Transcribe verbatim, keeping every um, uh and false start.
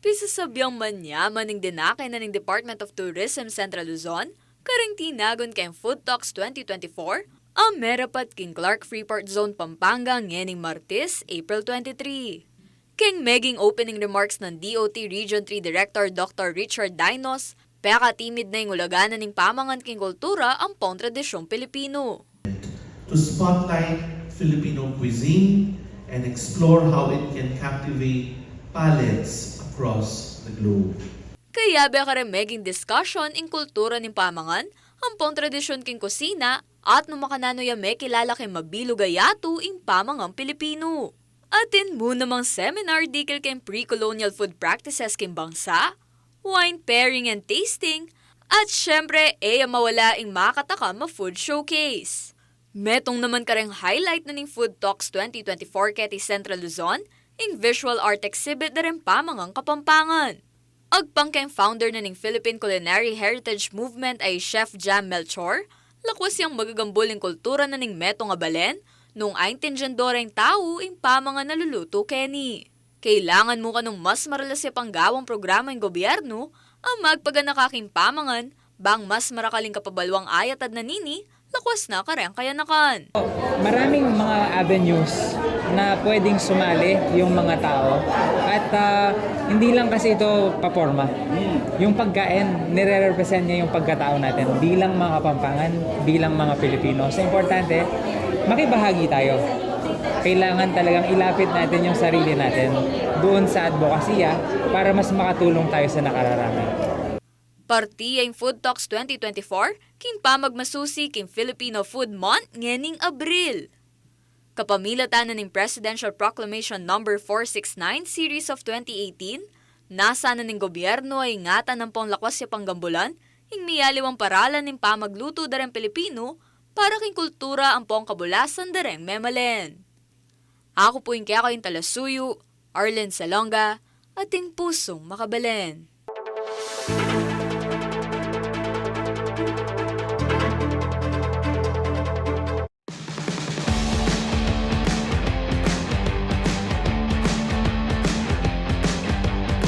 Pisasabiang manyaman ing dinake na ning Department of Tourism Central Luzon karing tinagun keng Food Talks twenty twenty-four a merapat king Clark Freeport Zone, Pampanga, ngening Martes, April twenty-three. Keng meging opening remarks nang D O T Region three Director Doctor Richard Dinos, pekatimid na ing ulaga na ning pamangan king kultura ampong tradisyong Pilipino. To spotlight Filipino cuisine and explore how it can captivate palates across the globe. Kayabe kareng meging discussion ing kultura ning pamangan ampong tradisyon king kusina at nung makananu ya mekilala king mabilug a yatu ing pamangang Pilipino. Atin mu namang seminar dikil keng pre-colonial food practices king bangsa, wine pairing and tasting, at syempre, e ya mawala ing makatakam a food showcase. Metung naman kareng highlight na ning Food Talks twenty twenty-four keti Central Luzon, ing visual art exhibit da reng pamangang Kapampangan. Agpang keng founder na ning Philippine Culinary Heritage Movement a i Chef Jam Melchor, lakwas yang magagambul ing kultura na ning metung a balen, nung aintindian do reng tau ing pamangan a lulutu keni. Kailangan mu kanung mas maralas ya pang gawang programa ing gobyernu a magpaganaka king pamangan, bang mas marakal ing kapabaluang ayatad na nini, lakwas na kareng kayanakan. Maraming mga avenues na pwedeng sumali yung mga tao at, ah, hindi lang kasi ito paporma. Yung pagkain, nire-represent niya yung pagkatao natin bilang mga Kapampangan, bilang mga Pilipino. So, importante, makibahagi tayo. Kailangan talagang ilapit natin yung sarili natin doon sa advokasya para mas makatulong tayo sa nakararami. Parti ya ing Food Talks twenty twenty-four king pamagmasusi king Filipino Food Month ngening Abril. Kapamilatan na ning Presidential Proclamation Number four six nine Series of twenty eighteen, nasa na ning gobyernu a ingatan ampong lakwas ya panggambulan ing miyaliwang paralan ning pamaglutu da reng Pilipino para king kultura ampong kabulasan da reng memalen. Aku pu ing kekayung talasuyu, Arlen Salonga, ating pusung makabalen.